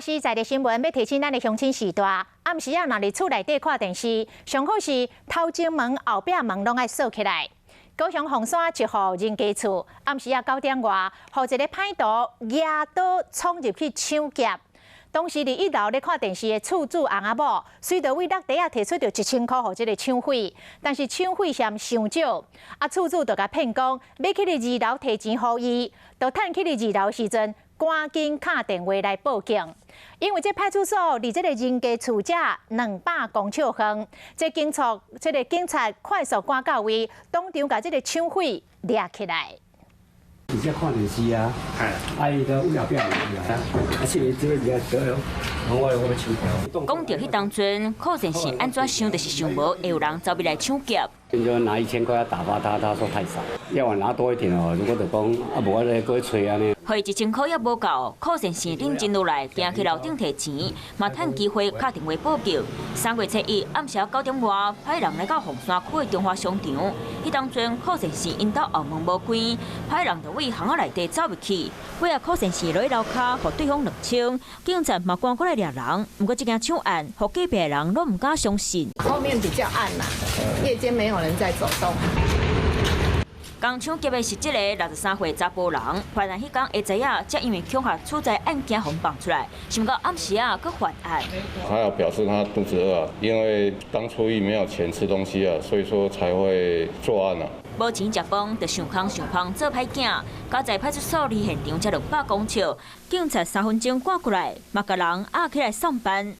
是在地新聞欲提醒咱的鄉親序大，暗時仔若佇厝內底看電視，上好是頭前門、後壁門攏愛鎖起來。高雄鳳山一戶人家厝，暗時仔9點外，予一个歹徒舉刀衝入去搶劫。當時佇一樓咧看電視的厝主翁仔某，隨著位落地仔提出著1000箍予這个搶匪，但是搶匪嫌傷少，啊厝主就共騙講，欲去佇二樓提錢予伊，就趁去佇二樓時陣，趕緊敲電話來報警。因為這派出所離這个人家厝才200公尺遠，這个警察快速趕到位，當場共這个搶匪掠起來。直接看電視啊，啊伊都位後壁入去啊，啊這个這个這個我我欲搶劫。講著彼當陣，柯先生按怎想，就是想無會有人走入來搶劫。就拿1000塊要打發他，他說太少，要我拿多一點哦。如果就講啊，無我咧閣去揣按呢。予伊1000塊也無夠，柯先生冷靜落來，行去樓頂提錢，嘛趁機會敲電話報警。3月7日暗時9點外，歹人來到鳳山區的中華商場，彼當陣柯先生𪜶兜後門無關，歹人就位巷仔內底走入去。尾仔柯先生落去樓跤，予對方2000，警察嘛趕過來掠人。毋過這件搶案，予隔壁的人攏毋敢相信。後面比較暗啦，夜間沒有人在走動。共搶劫的是這个63歲查埔人，犯案彼工下晝仔，才因為恐嚇處在案件予放出來，想毋到暗時仔閣犯案。他有表示他肚子餓，因為當初亦沒有錢吃東西啊，所以說才會作案啊。無錢食飯，就想空想芳做歹囝。加在派出所離現場才200公尺，警察3分鐘趕過來，嘛共人押起來送辦。